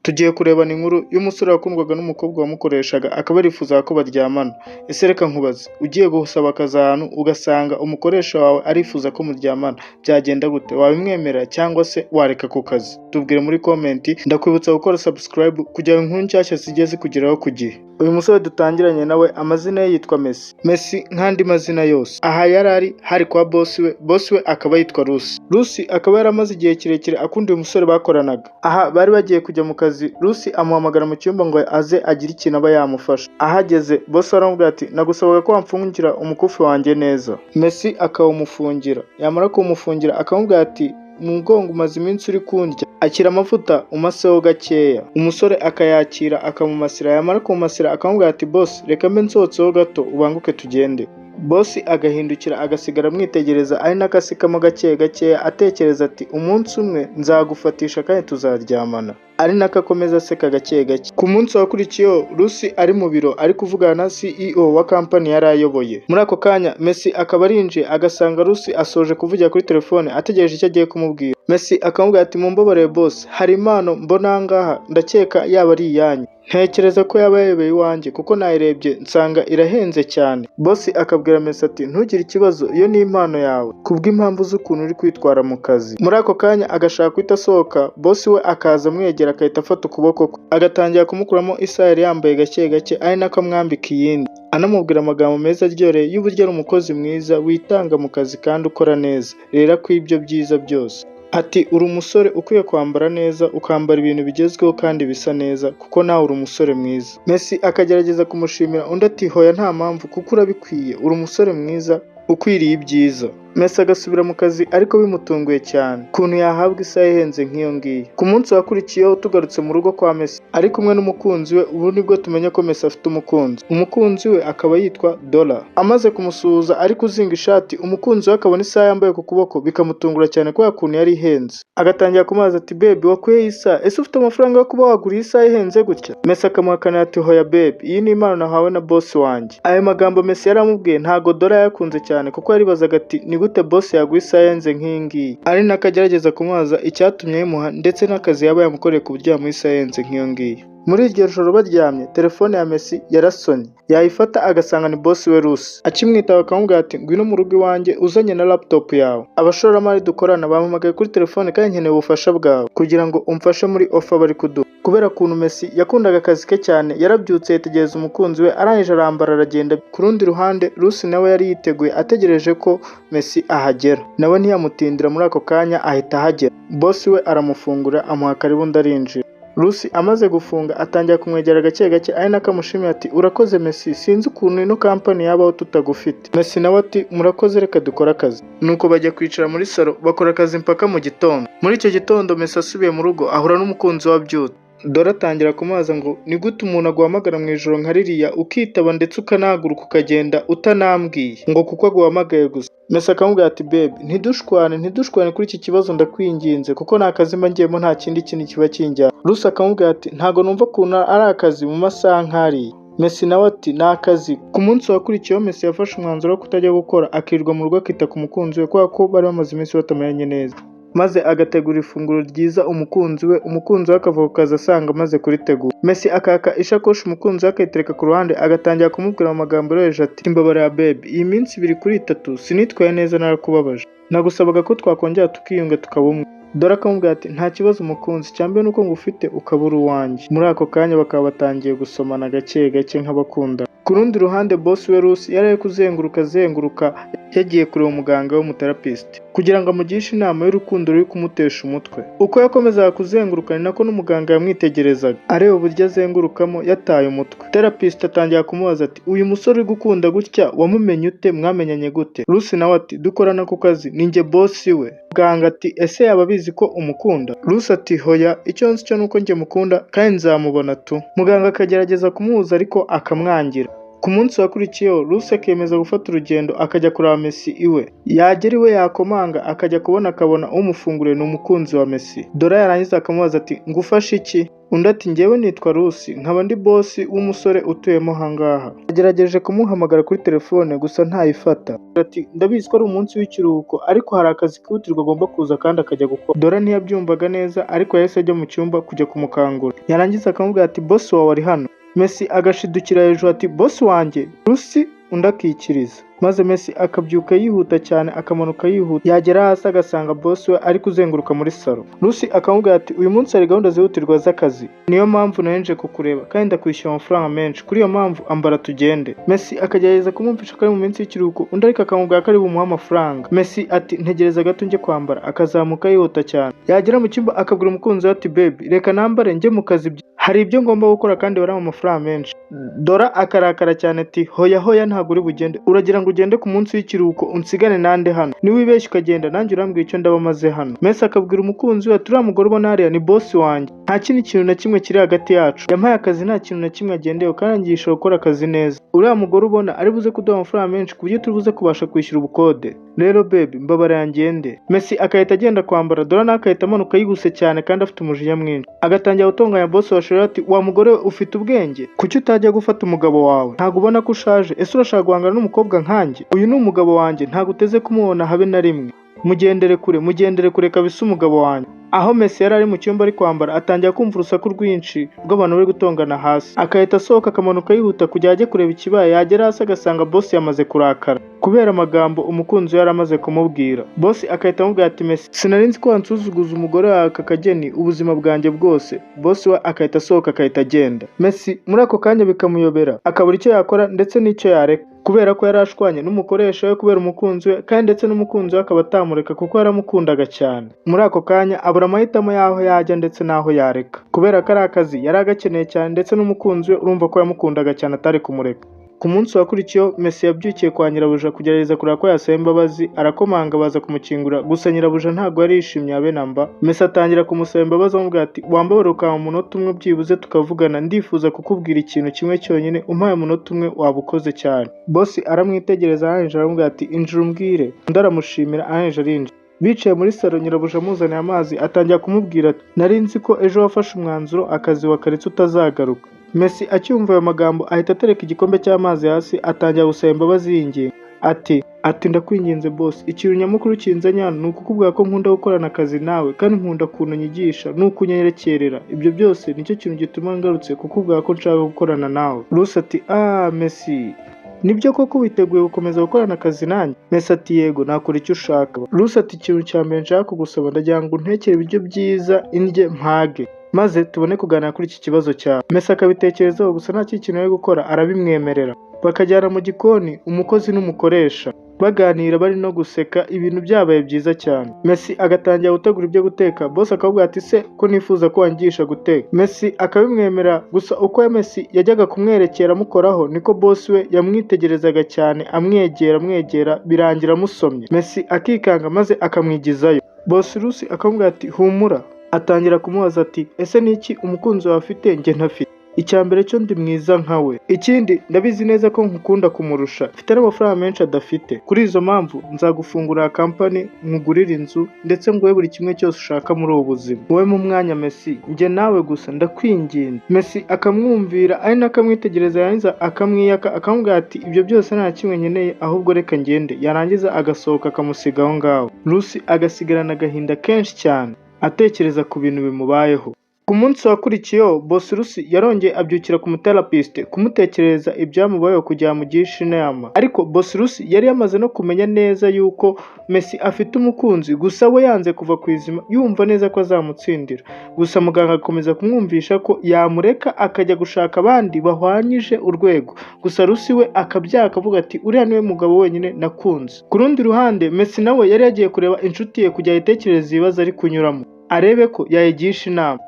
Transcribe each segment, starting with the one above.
Tugiye kurebana inkuru y'umusore wakundwaga n'umukobwa wamukoreshaga, akaba yarifuzaga ko baryamana. Ese reka nkubaze, ugiye gusaba akazi ahantu ugasanga umukoresha wawe arifuza ko muryamana, byagenda gute? Wabimwemerera cyangwa se wareka ako kazi? Tubwire muri comment. Ndakwibutsa gukora subscribe kugira ngo inkuru nshyashya zijye zikugeraho ku gihe. Uyu musore dutangiranye nawe, amazina ye yitwa Messi. Messi nk'andi mazina yose. Aha yari ari hari kwa boss we, boss we akaba yitwa Lucy. Lucy akaba yaramaze igihe kirekire akunda uyu musore bakoranaga. Aha bari bagiye kujya mu kazi, Lucy amuhamagara mu cyumba ngo aze agire ikintu aba yamufasha. Ahageze, boss aramubwira ati: "Nagusabaga ko wamfungira umukufi wanjye neza." Messi akawumufungira. Yamara kuwumufungira akamubwira ati: "Mu mugongo umaze iminsi uri kundya, akira amavuta umaseho gakeya." Umusore akayakira, akamumasira. Yamara kumumasira akamubwira ati: "Boss, reka mbe nsohotseho gato, ubanguke tugende." Boss agahindukira agasigara amwitegereza, ari nako asekamo gake gakeya, atekereza ati: "Umunsi umwe nzagufatisha kandi tuzaryamana." Ari nako akomeza aseka gake gake. Ku munsi wakurikiyeho, Lucy ari mu biro ari kuvugana na CEO wa kampani yari ayoboye. Muri ako kanya Messi akaba arinjiye, agasanga Lucy asoje kuvugira kuri telefone, ategereje icyo agiye kumubwira. Messi akamubwira ati: "Mumbabarire boss, hari impano mbona aha ngaha, ndakeka yaba ari iyanyu. Ntekereza ko yaba yayobeye iwanjye kuko nayirebye nsanga irahenze cyane." Boss akabwira Messi ati: "Ntugire ikibazo, iyo ni impano yawe kubw'impamvu z'ukuntu uri kwitwara mu kazi." Muri ako kanya agashaka guhita asohoka, boss we akaza amwegera, agahita afata ukuboko kwe, agatangira kumukuramo isaha yari yambaye gake gake, ari nako amwambika iyindi, anamubwira amagambo meza aryohereye y'uburyo ari umukozi mwiza witanga mu kazi kandi ukora neza. Rero ko ibyo byiza byose, ati: "Uri umusore ukwiye kwambara neza, ukambara ibintu bigezweho kandi bisa neza, kuko nawe uri umusore mwiza." Messi akagerageza kumushimira, undi ati: "Hoya, nta mpamvu, kuko urabikwiye, uri umusore mwiza ukwiriye ibyiza." Messi agasubira mu kazi, ariko bimutunguye cyane ukuntu yahabwa isaha ihenze nk'iyo ngiyo. Ku munsi wakurikiyeho, tugarutse mu rugo kwa Messi ari kumwe n'umukunzi we. Ubu nibwo tumenya ko Messi afite umukunzi. Umukunzi we akaba yitwa Dora. Amaze kumusuhuza, ari kuzinga ishati, umukunzi we akabona isaha yambaye ku kuboko, bikamutungura cyane kubera ukuntu yari ihenze. Agatangira kumubaza ati: "Babe, wakuye iyi saha? Ese ufite amafaranga yo kuba wagura iyi saha ihenze gutya?" Messi akamuhakanira ati: "Hoya babe, iyi ni impano nahawe na boss wanjye." Ayo magambo Messi yari amubwiye ntago Dora yakunze cyane, kuko yaribazaga ati: "Ni gute boss yaguha isaha ihenze nk'iyi ngiyi?" Ari nako agerageza kumubaza icyatumye ayimuha ndetse n'akazi yaba yamukoreye ku buryo yamuha isaha ihenze nk'iyo ngiyo. Muri iryo joro baryamye, telefone ya Messi yarasonye, yayifata agasanga ni boss we Lucy. Akimwitaba akamubwira ati: "Ngwino mu rugo iwanjye uzanye na laptop yawe. Abashoramari dukorana bampamagaye kuri telefone kandi nkeneye ubufasha bwawe kugira ngo umfashe muri offer bari kuduha." Kubera ukuntu Messi yakundaga akazi ke cyane, yarabyutse yitegereza umukunzi we, arangije arambara aragenda. Ku rundi ruhande, Lucy nawe yari yiteguye, ategereje ko Messi ahagera. Nawe ntiyamutindira, muri ako kanya ahita ahagera. Boss we aramufungura, amuha karibu, undi arinjira. Lucy amaze gufunga atangira kumwegera gake gake, ari nako amushimira ati: "Urakoze Messi, sinzi ukuntu ino kampani yabaho tutagufite." Messi nawe ati: "Murakoze, reka dukore akazi." Nuko bajya kwicara muri salo, bakora akazi mpaka mu gitondo. Muri icyo gitondo, Messi asubiye mu rugo ahura n'umukunzi we abyutse. Dore atangira kumubaza ngo: "Ni gute umuntu aguhamagara mu ijoro nka ririya ukitaba, ndetse ukanahaguruka ukagenda utanambwiye, ngo kuko aguhamagaye gusa?" Messi akamubwira ati: "Babe, ntidushwane, ntidushwane kuri iki kibazo, ndakwinginze, kuko nta kazi mba ngiyemo, nta kindi kintu kiba kinjyana." Lucy akamubwira ati: "Ntago numva ukuntu ari akazi mu masaha nk'ariya." Messi nawe ati: "Ni akazi." Ku munsi wakurikiyeho, Messi yafashe umwanzuro wo kutajya gukora, akirirwa mu rugo akita ku mukunzi we, kubera ko bari bamaze iminsi batamenyanye neza, maze agategura ifunguro ryiza umukunzi we. Umukunzi we akava ku kazi asanga amaze kuritegura. Messi akaka ishakoshi umukunzi we, akayitereka ku ruhande, agatangira kumubwira mu magambo yoroheje ati: "Mbabarira babe, iyi minsi 2 kuri 3 sinitwaye neza, narakubabaje. Nagusabaga ko twakongera tukiyunga tukaba umwe." Dore akamubwira ati: "Nta kibazo umukunzi, icyambere nuko ngufite ukaba uri uwanjye." Muri ako kanya bakaba batangiye gusomana gake gake nk'abakundana. Ku rundi ruhande, boss we Lucy yari ari kuzenguruka azenguruka, yagiye kureba umuganga w'umutherapist kugira ngo amugishe inama y'urukundo ruri kumutesha umutwe. Uko yakomezaga kuzenguruka ni nako n'umuganga yamwitegerezaga, areba uburyo azengurukamo yataye umutwe. Therapist atangira kumubaza ati: "Uyu musore uri gukunda gutya wamumenye ute? Mwamenyanye gute?" Lucy nawe ati: "Dukorana ku kazi, ni njye boss we." Muganga ati: "Ese yaba abizi ko umukunda?" Lucy ati: "Hoya, icyo nzi cyo nuko njye mukunda kandi nzamubona tu." Muganga akagerageza kumuhuza ariko akamwangira. Ku munsi wakurikiyeho, Lucy akemeza gufata urugendo akajya kureba Messi iwe. Yagera iwe yakomanga, akajya kubona akabona umufunguriye ni umukunzi wa Messi. Dora yarangiza akamubaza ati: "Ngufashe iki?" Undi ati: "Njyewe nitwa Lucy, nkaba ndi boss w'umusore utuyemo ahangaha. Yagerageje kumuhamagara kuri telefone gusa ntayifata." Ati: "Ndabizi ko ari umunsi w'ikiruhuko, ariko hari akazi kihutirwa agomba kuza kandi akajya gukora." Dora ntiyabyumvaga neza, ariko yahise ajya mu cyumba kujya kumukangura. Yarangiza akamubwira ati: "Boss wawe ari hano." Messi agashidukira hejuru ati: "Boss wanjye Lucy?" Undi akikiriza, maze Messi akabyuka yihuta cyane, akamanuka yihuta, yagera hasi agasanga boss we ari kuzenguruka muri salo. Lucy akamubwira ati: "Uyu munsi hari gahunda zihutirwa z'akazi, niyo mpamvu nari kukureba, kandi ndakwishyura amafaranga menshi. Kuri iyo mpamvu ambara tugende." Messi akagerageza kumwumvisha ko ari mu minsi y'ikiruhuko, undi ariko akamubwira ko ari bumuhe amafaranga. Messi ati: "Ntegereza gato njye kwambara." Akazamuka yihuta cyane, yagera mu cyumba akabwira umukunzi we ati: "Baby, reka nambare njye mu kazi, hari ibyo ngomba gukora kandi barampa amafaranga menshi." Dora akarakara cyane ati: "Hoya hoya, ntabwo uri bugende. Uragira ngo ugende ku munsi w'ikiruhuko unsigane nande hano? Niwibeshye ukagenda, nanjye urambwira icyo ndaba maze hano." Messi akabwira umukunzi we ati: "Uriya mugore ubona hariya ni boss wanjye, nta kindi kintu na kimwe kiri hagati yacu. Yampaye akazi, nta kintu na kimwe agendeyeho, kandi anyigisha gukora akazi neza. Uriya mugore ubona ari buze kuduha amafaranga menshi ku buryo turi buze kubasha kwishyura ubukode. Rero baby, mbabara ngende." Messi agahita agenda kwambara, Dora nawe agahita amanuka yihuse cyane kandi afite umujinya mwinshi, agatangira gutonganya boss wa Sheri ati: "Wa mugore we, ufite ubwenge? Kuki utajya gufata umugabo wawe? Ntabwo ubona ko ushaje? Ese urashaka guhangana n'umukobwa nkanjye? Uyu ni umugabo wanjye, ntabwo uteze kumubona habe na rimwe. Mugendere kure, mugendere kure kabisa, umugabo wanjye." Aho Messi yari ari mu cyumba ari kwambara, atangira kumva urusaku rwinshi rw'abantu bari gutongana hasi, agahita asohoka akamanuka yihuta kugira ajye kureba ikibaye. Yagera hasi agasanga boss yamaze kurakara kubera amagambo umukunzi we yari amaze kumubwira. Boss agahita amubwira ati: "Messi, sinari nzi ko wansuzuguza umugore wawe aka kageni ubuzima bwanjye bwose." Boss we agahita asohoka, agahita agenda. Messi muri ako kanya bikamuyobera, akabura icyo yakora ndetse n'icyo yareka, kubera ko yari ashwanye n'umukoresha we kubera umukunzi we, kandi ndetse n'umukunzi we akaba atamureka kuko yaramukundaga cyane. Muri ako kanya abura amahitamo y'aho yajya ndetse n'aho yareka, kubera ko ari akazi yari agakeneye cyane, ndetse n'umukunzi we urumva ko yamukundaga cyane, atari kumureka. Ku munsi wakurikiyeho, Messi yabyukiye kwa nyirabuja kugerageza kureba ko yasaba imbabazi. Arakomanga, baza kumukingura, gusa nyirabuja ntabwo yari yishimye habe na mba. Messi atangira kumusaba imbabazi, amubwira ati: "Wambabarira ukampa umunota umwe byibuze tukavugana? Ndifuza kukubwira ikintu kimwe cyonyine, umpaye umunota umwe waba ukoze cyane." Boss aramwitegereza, arangije aramubwira ati: "Injira umbwire." Undi aramushimira, arangije arinjira. Bicaye muri salo, nyirabuja amuzaniye amazi, atangira kumubwira ati: "Nari nzi ko ejo wafashe umwanzuro, akazi wakaretse, utazagaruka." Messi acyumva ayo magambo ahita atereka igikombe cy'amazi hasi, atangira gusaba imbabazi yinginga ati: "Ndakwinginze boss, ikintu nyamukuru kinzanye hano ni ukukubwira ko nkunda gukorana akazi nawe, kandi nkunda ukuntu unyigisha n'uko unyerekerera. Ibyo byose nicyo kintu gituma ngarutse kukubwira ko nshaka gukorana nawe." Lucy ati: "Ah Messi, nibyo koko witeguye gukomeza gukorana akazi nanjye?" Messi ati: "Yego, nakora icyo ushaka." Lucy ati: "Ikintu cya mbere nshaka kugusaba, ndagira ngo untekere ibiryo byiza, indye mpage, maze tubone kuganira kuri iki kibazo cyawe." Messi akabitekerezaho, gusa nta kindi kintu ari gukora, arabimwemerera. Bakajyana mu gikoni, umukozi n'umukoresha baganira, bari no guseka, ibintu byabaye byiza cyane. Messi agatangira gutegura ibyo guteka. Boss akavuga ati: "Se ko nifuza ko wanyigisha guteka?" Messi akabimwemerera, gusa uko Messi yajyaga kumwerekera amukoraho, niko boss we yamwitegerezaga cyane, amwegera amwegera, birangira amusomye. Messi akikanga maze akamwigizayo. Boss Lucy akamubwira ati: "Humura." Atangira kumubaza ati: "Ese ni iki umukunzi wawe afite njye ntafite? Icya mbere cyo ndi mwiza nka we, ikindi ndabizi neza ko nkukunda kumurusha, mfite n'amafaranga menshi adafite. Kuri izo mpamvu nzagufungurira company, nkugurire inzu, ndetse nguhe buri kimwe cyose ushaka muri ubu buzima. Wowe mu mwanya Messi, njye nawe gusa, ndakwinginze." Messi akamwumvira ari nako amwitegereza, yarangiza akamwiyaka, akamubwira ati: "Ibyo byose nta kimwe nkeneye, ahubwo reka ngende." Yarangiza agasohoka akamusiga aho ngaho. Lucy agasigarana agahinda kenshi cyane, atekereza ku bintu bimubayeho. Ku munsi wakurikiyeho, Boss Lucy yarongeye abyukira ku mutherapist kumutekerereza ibyamubayeho kugira ngo amugishe inama. Ariko Boss Lucy yari yamaze no kumenya neza yuko Messi afite umukunzi, gusa we yanze kuva ku izima, yumva neza ko azamutsindira. Gusa muganga agakomeza kumwumvisha ko yamureka akajya gushaka abandi bahwanyije urwego. Gusa Lucy we akabyanga, akavuga ati: "Uriya niwe mugabo wenyine nakunze." Ku rundi ruhande, Messi nawe yari yagiye kureba inshuti ye kugira ayitekerereze ibibazo ari kunyuramo, arebe ko yayigisha inama.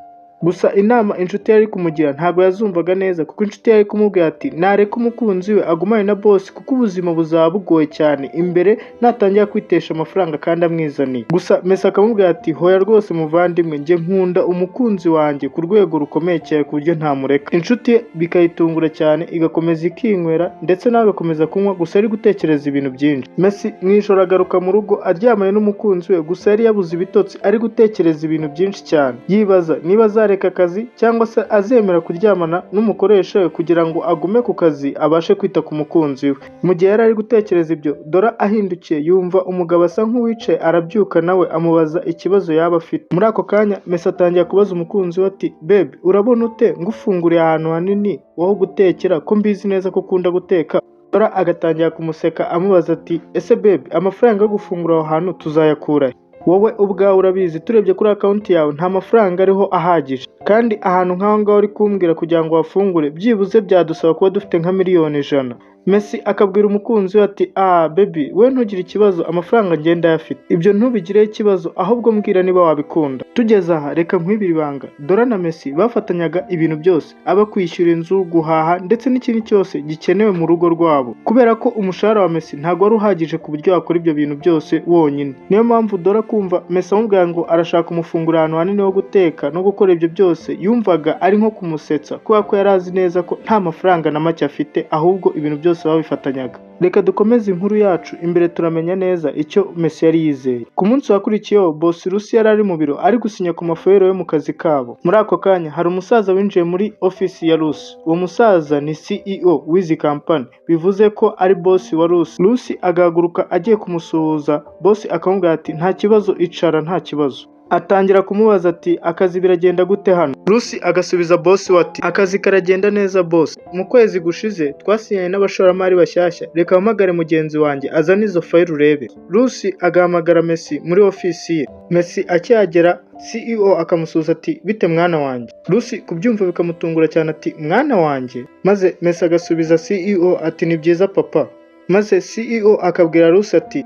Gusa inama inshuti yari kumugira ntabwo yazumvaga neza, kuko inshuti yari kumubwira ati nareke umukunzi we agumane na boss, kuko ubuzima buzaba bugoye cyane imbere natangira kwitesha amafaranga kandi amwizaniye. Gusa Messi akamubwira ati hoya rwose muvandimwe, njye nkunda umukunzi wanjye ku rwego rukomeye cyane ku buryo ntamureka. Inshuti ye bikayitungura cyane, igakomeza ikinywera ndetse nawe agakomeza kunywa, gusa ari gutekereza ibintu byinshi. Messi mu ijoro agaruka mu rugo aryamanye n'umukunzi we, gusa yari yabuze ibitotsi, ari gutekereza ibintu byinshi cyane, yibaza niba azareka akazi cyangwa se azemera kuryamana n'umukoresha we kugira ngo agume ku kazi abashe kwita ku mukunzi we. Mu gihe yari ari gutekereza ibyo, Dora ahindukiye yumva umugabo asa nk'uwicaye, arabyuka nawe amubaza ikibazo yaba afite. Muri ako kanya Messi atangira kubaza umukunzi we ati bebe, urabona ute ngufunguriye ahantu hanini waho gutekera, ko mbizi neza ko ukunda guteka? Dora agatangira kumuseka amubaza ati ese bebe, amafaranga yo gufungura aho hantu tuzayakura he? Wowe ubwawe urabizi, turebye kuri akawunti yawe nta mafaranga ariho ahagije, kandi ahantu nk'aho ngaho uri kumbwira kugira ngo wafungure byibuze byadusaba kuba dufite nka 1,000,000. Messi akabwira umukunzi we ati ah baby, we ntugire ikibazo, amafaranga ngenda ayafite, ibyo ntubigireho ikibazo, ahubwo mbwira niba wabikunda. Tugeze aha reka nkwibire ibanga, Dora na Messi bafatanyaga ibintu byose, aba kwishyura inzu, guhaha ndetse n'ikindi cyose gikenewe mu rugo rwabo, kubera ko umushahara wa Messi ntabwo wari uhagije ku buryo wakora ibyo bintu byose wonyine. Niyo mpamvu Dora kumva Messi amubwira ngo arashaka umufungura ahantu hanini ho guteka no gukora ibyo byose, yumvaga ari nko kumusetsa, kubera ko yari azi neza ko nta mafaranga na make afite, ahubwo ibintu byose babifatanyaga. Reka dukomeze inkuru yacu imbere, turamenya neza icyo Messi yari yizeye. Ku munsi wakurikiyeho boss Lucy yari ari mu biro ari gusinya ku mafoyero yo mu kazi kabo. Muri ako kanya hari umusaza winjiye muri ofisi ya Lucy. Uwo musaza ni CEO w'izi kampani, bivuze ko ari boss wa Lucy. Lucy agahaguruka agiye kumusuhuza, boss akamubwira ati nta kibazo, icara nta kibazo. Atangira kumubaza ati akazi biragenda gute hano? Lucy agasubiza boss we ati akazi karagenda neza boss, mu kwezi gushize twasinyanye n'abashoramari bashyashya, reka mpamagare mugenzi wanjye azane izo fayili urebe. Lucy agahamagara Messi muri ofisi ye. Messi akihagera CEO akamusuhuza ati bite mwana wanjye. Lucy kubyumva bikamutungura cyane ati mwana wanjye? Maze Messi agasubiza CEO ati ni byiza papa. Maze CEO akabwira Lucy ati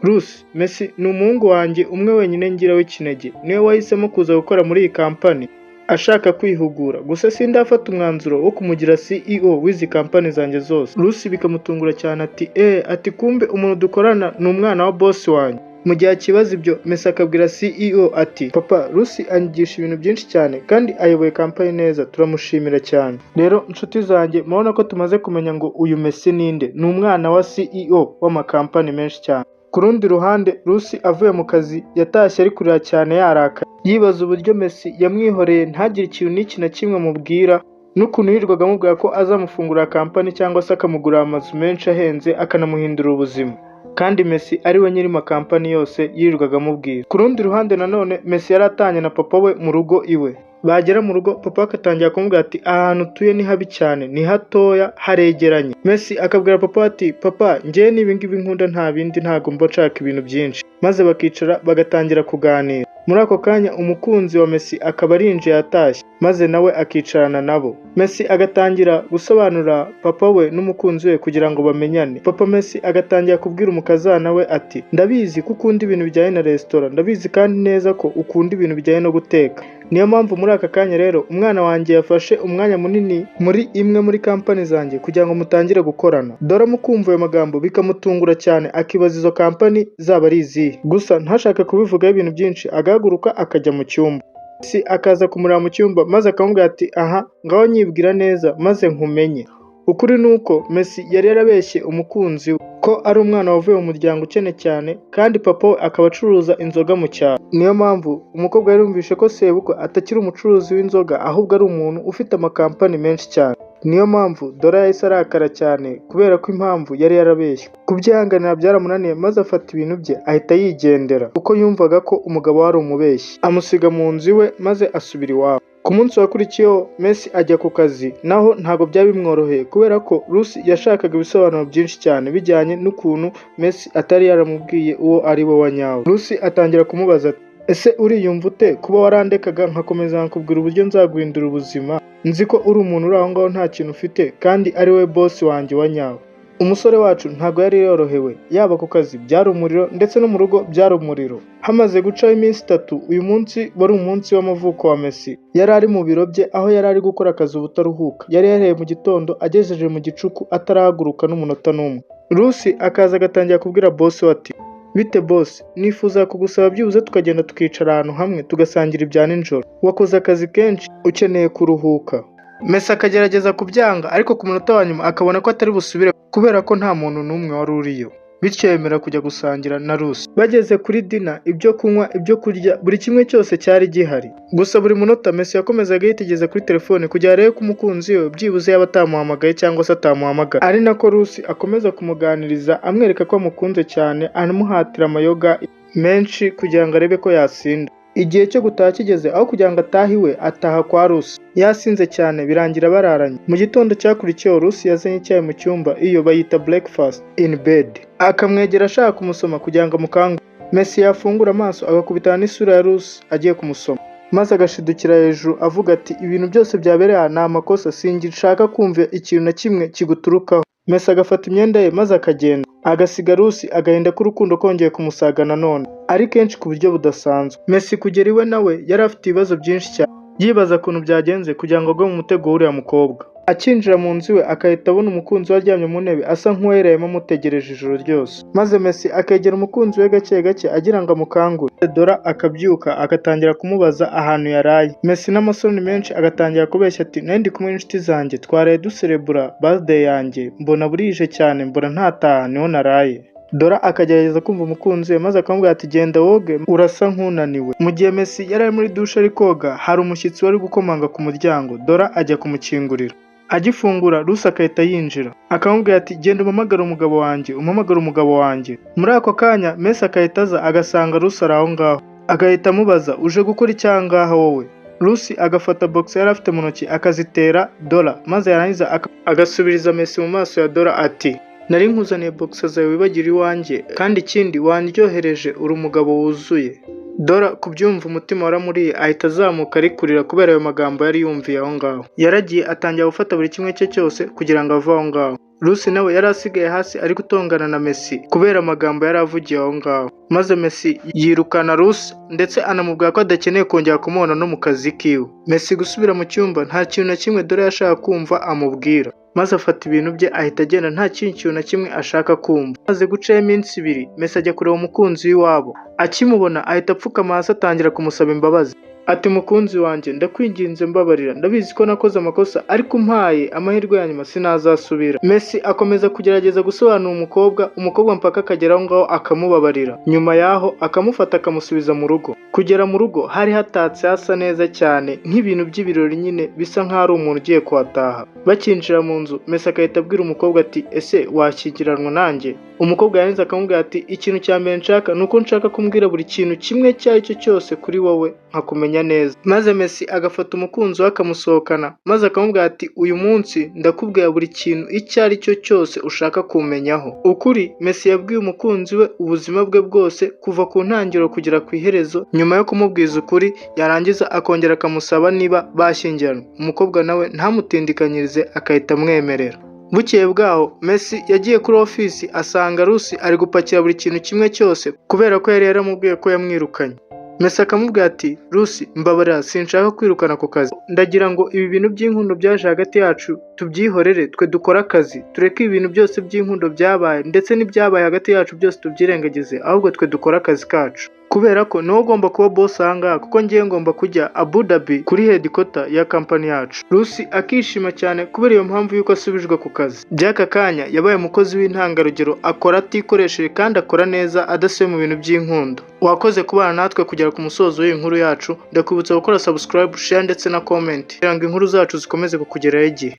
Lucy, Messi ni umuhungu wanjye umwe wenyine ngira w'ikinege, niwe wahisemo kuza gukora muri iyi kampani ashaka kwihugura, gusa sindafata umwanzuro wo kumugira CEO w'izi kampani zanjye zose. Lucy bikamutungura cyane ati ati kumbe umuntu dukorana ni umwana wa boss wanjye. Mu gihe akibaza ibyo, Messi akabwira CEO ati papa, Lucy anyigisha ibintu byinshi cyane kandi ayoboye kampani neza, turamushimira cyane. Rero nshuti zanjye, murabona ko tumaze kumenya ngo uyu Messi ninde, ni umwana wa CEO w'amakampani menshi cyane. Ku rundi ruhande Lucy avuye mu kazi yatashye ari kurira cyane yarakaye, yibaza uburyo Messi yamwihoreye ntagire ikintu n'iki na kimwe amubwira, n'ukuntu yirirwaga amubwira ko azamufungurira kampani cyangwa se akamugurira amazu menshi ahenze akanamuhindura ubuzima, kandi Messi ari we nyiri makampani yose yirirwaga amubwira. Ku rundi ruhande nanone Messi yari atanye na papa we mu rugo iwe. Bagera mu rugo papa we agatangira kumubwira ati aha hantu utuye ni habi cyane, ni hatoya haregeranye. Messi akabwira papa ati papa, njyewe n'ibi ngibi nkunda nta bindi, ntabwo mba nshaka ibintu byinshi. Maze bakicara bagatangira kuganira. Muri ako kanya umukunzi wa Messi akaba arinjiye atashye, maze nawe akicarana nabo. Messi agatangira gusobanura papa we n'umukunzi we kugira ngo bamenyane. Papa Messi agatangira kubwira umukazana we ati ndabizi ko ukunda ibintu bijyanye na resitora, ndabizi kandi neza ko ukunda ibintu bijyanye no guteka. Niyo mpamvu muri aka kanya rero umwana wanjye yafashe umwanya munini muri imwe muri kampani zanjye kugira ngo mutangire gukorana. Dora mu kumva ayo magambo bikamutungura cyane, akibaza izo kampani zaba ari izihe. Gusa ntashake kubivugaho ibintu byinshi, agahaguruka akajya mu cyumba. Messi akaza kumureba mu cyumba maze akamubwira ati aha ngaho nyibwira neza maze nkumenye. Ukuri ni uko Messi yari yarabeshye umukunzi we ko ari umwana wavuye mu muryango ukennye cyane kandi papa we akaba acuruza inzoga mu cyaro. Niyo mpamvu umukobwa yari yumvishe ko sebukwe atakiri umucuruzi w'inzoga ahubwo ari umuntu ufite amakampani menshi cyane. Niyo mpamvu Dora yahise arakara cyane kubera ko impamvu yari yarabeshywe. Kubyihanganira byaramunaniye maze afata ibintu bye ahita yigendera kuko yumvaga ko umugabo we ari umubeshyi. Amusiga mu nzu iwe maze asubira iwabo. Ku munsi wakurikiyeho Messi ajya ku kazi, naho ntabwo byari bimworoheye kubera ko Lucy yashakaga ibisobanuro byinshi cyane bijyanye n'ukuntu Messi atari yaramubwiye uwo ari we wa nyawe. Lucy atangira kumubaza ati ese uriyumva ute kuba warandekaga nkakomeza nkakubwira uburyo nzaguhindura ubuzima? Nzi ko uri umuntu uri aho ngaho nta kintu ufite kandi ari wowe boss wanjye wa nyawe. Umusore wacu ntabwo yari yorohewe, yaba ku kazi byari umuriro, ndetse no mu rugo byari umuriro. Hamaze gucaho iminsi 3, uyu munsi wari umunsi w'amavuko wa Messi. Yari ari mu biro bye aho yari ari gukora akazi ubutaruhuka. Yari yahereye mu gitondo agejeje mu gicuku atarahaguruka n'umunota n'umwe. Lucy akaza agatangira kubwira boss we ati: "Bite boss, nifuza kugusaba byibuze tukagenda tukicara ahantu hamwe tugasangira ibya nijoro. Wakoze akazi kenshi, ukeneye kuruhuka." Messi akagerageza kubyanga, ariko ku munota wa nyuma akabona ko atari busubire kubera ko nta muntu n'umwe wari uriyo. Bityo yemera kujya gusangira na Lucy. Bageze kuri dinner, ibyo kunywa, ibyo kurya, buri kimwe cyose cyari gihari. Gusa buri munota Messi yakomezaga yitegereza kuri telefone kugira arebe ko umukunzi we byibuze yaba atamuhamagaye cyangwa se atamuhamagara. Ari nako Lucy akomeza kumuganiriza, amwereka ko amukunze cyane, anamuhatira amayoga menshi kugira ngo arebe ko yasinda. Igihe cyo gutaha kigeze, aho kugira ngo atahe iwe, ataha kwa Lucy. Yasinze cyane, birangira bararanye. Mu gitondo cyakurikiyeho, Lucy yazanye icyayi mu cyumba, iyo bayita breakfast in bed. Akamwegera ashaka kumusoma kugira ngo amukangure. Messi yafungura amaso agakubitana n'isura ya Lucy agiye kumusoma, maze agashidukira hejuru avuga ati: "Ibintu byose byabereye aha ni amakosa, singishaka kumva ikintu na kimwe kiguturukaho." Messi agafata imyenda ye maze akagenda, agasiga Lucy agahinda k'urukundo kongeye kumusaga nanone, ari kenshi ku buryo budasanzwe. Messi kugera iwe nawe yari afite ibibazo byinshi cyane, yibaza ukuntu byagenze kugira ngo agwe mu mutego w'uriya mukobwa. Akinjira mu nzu iwe agahita abona umukunzi we aryamye mu ntebe, asa nk'uwahereyemo amutegereje ijoro ryose. Maze Messi akegera umukunzi we gake gake agira ngo amukangure. Dora akabyuka agatangira kumubaza ahantu yaraye. Messi n'amasoni menshi agatangira kubeshya ati: "Nari ndi kumwe n'inshuti zanjye, twaraye duserebura birthday yanjye, mbona burije cyane, mbona ntataha, niho naraye." Dora akagerageza kumva umukunzi we, maze akamubwira ati: "Genda woge, urasa nk'unaniwe." Mu gihe Messi yari ari muri dushe ari koga, hari umushyitsi wari gukomanga ku muryango. Dora ajya kumukingurira. Agifungura, Lucy agahita yinjira. Akamubwira ati: "Genda umpamagare umugabo wanjye, umpamagare umugabo wanjye." Muri ako kanya Messi agahita aza agasanga Lucy ari aho ngaho. Agahita amubaza: "Uje gukora iki aha ngaha wowe?" Lucy agafata boxer yari afite mu ntoki akazitera Dora, maze yarangiza agasubiriza Messi mu maso ya Dora ati: "Nari nkuzaniye boxer zawe wibagira iwanjye, kandi ikindi wandyohereje, uri umugabo wuzuye." Dora kubyumva umutima waramuriye, ahita azamuka ari kurira kubera ayo magambo yari yumviye aho ngaho. Yaragiye atangira gufata buri kimwe cye cyose kugira ngo ave aho ngaho. Lucy nawe yari asigaye hasi ari gutongana na Messi kubera amagambo yari avugiye aho ngaho. Maze Messi yirukana Lucy, ndetse anamubwira ko adakeneye kongera kumubona no mu kazi kiwe. Messi gusubira mu cyumba, nta kintu na kimwe Dora yashaka kumva amubwira. Maze afata ibintu bye ahita agenda, nta kindi kintu na kimwe ashaka kumva. Maze gucaho iminsi 2, Messi ajya kureba umukunzi w'iwabo. Akimubona ahita apfukama hasi atangira kumusaba imbabazi. Ati: "Mukunzi wanjye, ndakwinginze mbabarira, ndabizi ko nakoze amakosa, ariko umpaye amahirwe ya nyuma sinazasubira." Messi akomeza kugerageza gusobanura umukobwa, umukobwa mpaka akagera aho ngaho akamubabarira. Nyuma yaho akamufata akamusubiza mu rugo. Kugera mu rugo hari hatatse, hasa neza cyane nk'ibintu by'ibirori nyine, bisa nk'aho ari umuntu ugiye kuhataha. Bakinjira mu nzu, Messi agahita abwira umukobwa ati: "Ese washyingiranwa nanjye?" Umukobwa yarangiza akamubwira ati: "Ikintu cya mbere nshaka ni uko nshaka kumbwira buri kintu kimwe icyo ari cyo cyose kuri wowe, nkakumenya neza." Maze Messi agafata umukunzi we akamusohokana, maze akamubwira ati: "Uyu munsi ndakubwira buri kintu icyo ari cyo cyose ushaka kumenyaho." Ukuri, Messi yabwiye umukunzi we ubuzima bwe bwose kuva ku ntangiriro kugera ku iherezo. Nyuma yo kumubwiza ukuri, yarangiza akongera akamusaba niba bashyingiranwa. Umukobwa nawe ntamutindikanyirize, agahita amwemerera. Bukeye bwaho Messi yagiye kuri ofisi asanga Lucy ari gupakira buri kintu kimwe cyose kubera ko yari yaramubwiye ko yamwirukanye. Messi akamubwira ati: "Lucy, mbabarira, sinshaka kwirukana ku kazi. Ndagira ngo ibi bintu by'inkundo byaje hagati yacu tubyihorere, twe dukore akazi, tureke ibintu byose by'inkundo byabaye ndetse n'ibyabaye hagati yacu byose tubyirengagize, ahubwo twe dukore akazi kacu. Kubera ko niwe ugomba kuba boss aha ngaha, kuko ngiye ngomba kujya Abu Dhabi kuri headquarter ya company yacu." Lucy akishima cyane kubera iyo mpamvu y'uko asubijwe ku kazi. By'aka kanya yabaye umukozi w'intangarugero, akora atikoresheje kandi akora neza adasubiye mu bintu by'inkundo. Wakoze kubana natwe kugera ku musozo w'iyi nkuru yacu, ndakwibutsa gukora subscribe, share ndetse na comment kugira ngo inkuru zacu zikomeze kukugeraho igihe.